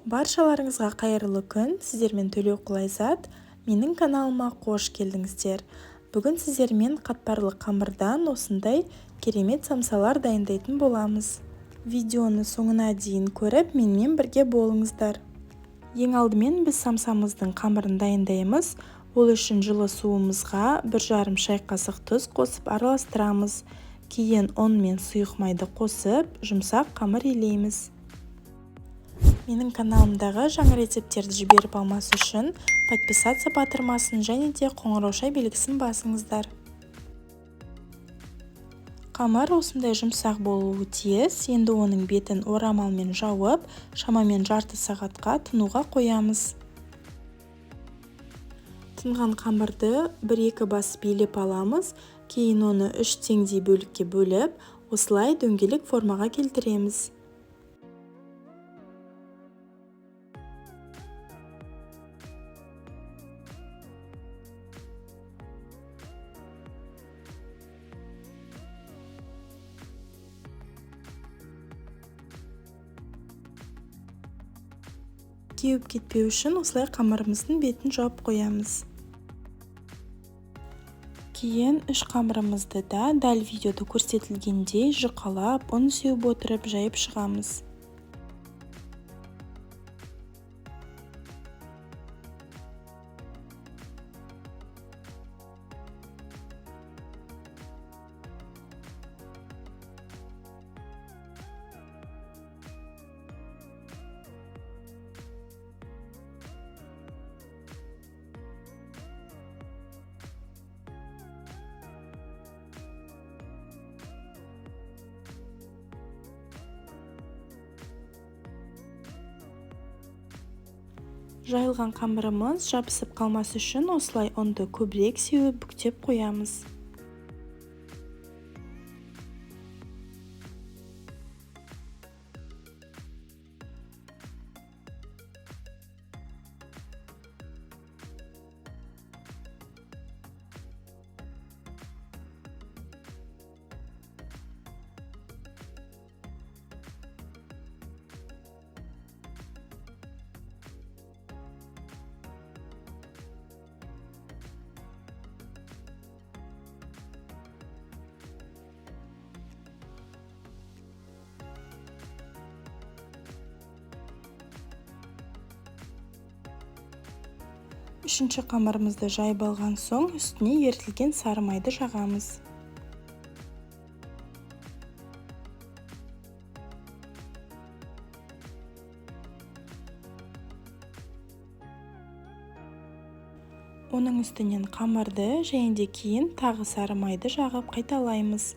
Баршаларыңызға қайырлы күн! Сіздермен Төлеуқұл Айзат. Менің каналыма қош келдіңіздер. Бүгін сіздермен қатпарлы қамырдан осындай керемет самсалар дайындайтын боламыз. Видеоны соңына дейін көріп, менімен бірге болыңыздар. Ең алдымен біз самсамыздың қамырын дайындаймыз. Ол үшін жылы суымызға 1,5 шай қасық тұз қосып араластырамыз. Кейін ұн мен сұйық майды қосып, жұмсақ қамыр илейміз. Менің каналымдағы жаңа рецепттерді жіберіп алмас үшін подписаться батырмасын және де қоңырауша белгісін басыңыздар. Қамыр осындай жұмсақ болуы тиіс. Енді оның бетін орамалмен жауып, шамамен жарты сағатқа тынуға қоямыз. Тынған қамырды 1-2 басып илеп аламыз. Кейін оны 3 теңдей бөлікке бөліп, осылай дөңгелек формаға келтіреміз. Кеуіп кетпеу үшін осылай қамырымыздың бетін жауып қоямыз. Кейін үш қамырымызды да дәл видеода көрсетілгендей жұқалап, ұн сеуіп отырып жайып шығамыз. Жайылған қамырымыз жабысып қалмас үшін осылай ұнды көбірек сеуіп бүктеп қоямыз. Үшінші қамырымызды жайып алған соң үстіне ерітілген сары майды жағамыз. Оның үстінен қамырды және де кейін тағы сары майды жағып қайталаймыз.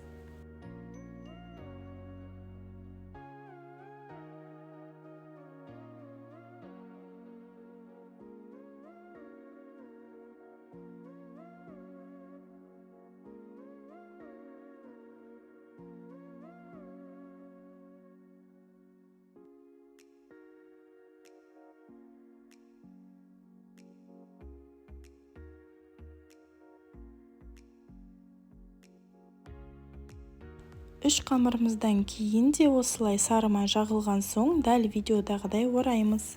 Үш қамырымыздан кейін де осылай сары май жағылған соң дәл видеодағыдай ораймыз.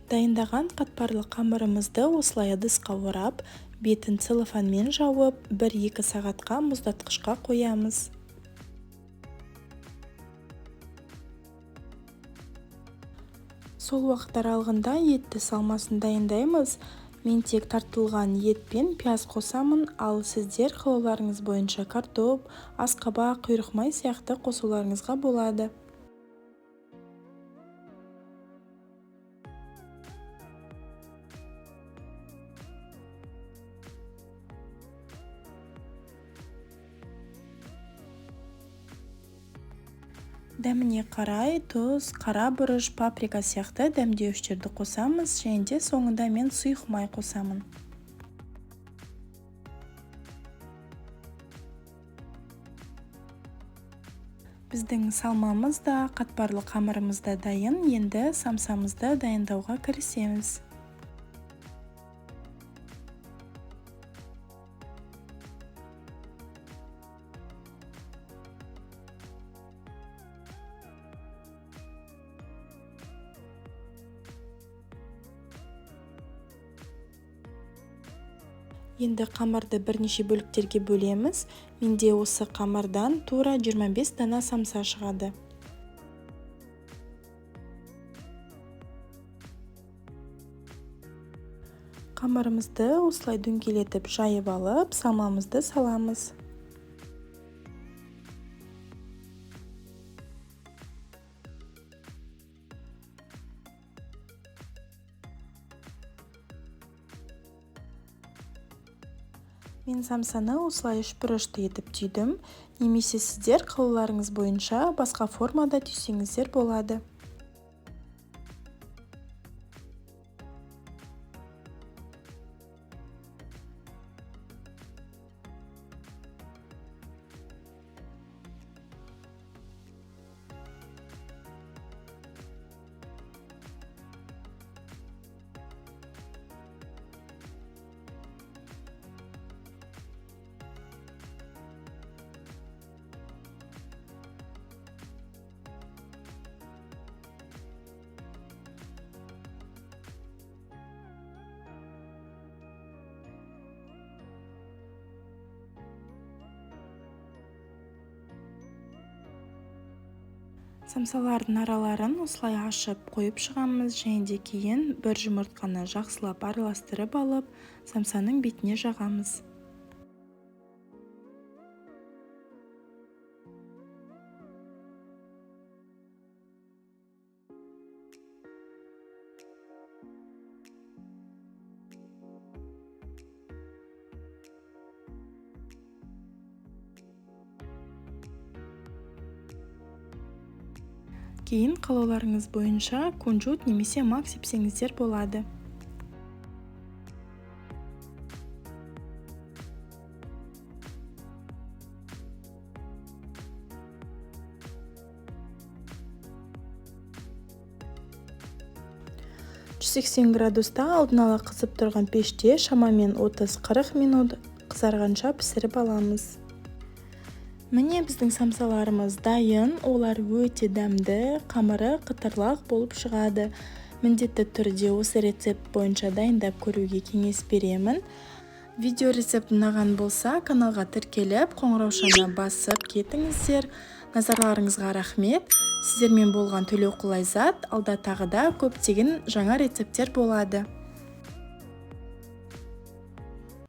Дайындаған қатпарлы қамырымызды осылай ыдысқа орап, бетін целлофанмен жауып, 1-2 сағатқа мұздатқышқа қоямыз. Сол уақыт аралығында етті салмасын дайындаймыз. Мен тек тартылған ет пен пияз қосамын, ал сіздер қалауларыңыз бойынша картоп, асқабақ, құйрық май сияқты қосуларыңызға болады. Дәміне қарай тұз, қара бұрыш, паприка сияқты дәмдеуіштерді қосамыз және де соңында мен сұйық май қосамын. Біздің салмамыз да, қатпарлы қамырымыз да дайын. Енді самсамызды дайындауға кірісеміз. Енді қамырды бірнеше бөліктерге бөлеміз. Менде осы қамырдан тура 25 дана самса шығады. Қамырымызды осылай дөңгелетіп жайып алып, салмамызды саламыз. Мен самсаны осылай үшбұрышты етіп түйдім, немесе сіздер қалауларыңыз бойынша басқа формада түйсеңіздер болады. Самсалардың араларын осылай ашып қойып шығамыз, және де кейін бір жұмыртқаны жақсылап араластырып алып, самсаның бетіне жағамыз. Кейін қалауларыңыз бойынша кунжут немесе мак сепсеңіздер болады. 180 градуста алдын ала қызып тұрған пеште шамамен 30-40 минут қызарғанша пісіріп аламыз. Міне біздің самсаларымыз дайын, олар өте дәмді, қамыры қытырлақ болып шығады. Міндетті түрде осы рецепт бойынша дайындап көруге кеңес беремін. Видео рецепт ұнаған болса, каналға тіркеліп, қоңыраушаны басып кетіңіздер. Назарларыңызға рахмет. Сіздермен болған Төлеуқұл Айзат. Алда тағы да көптеген жаңа рецепттер болады.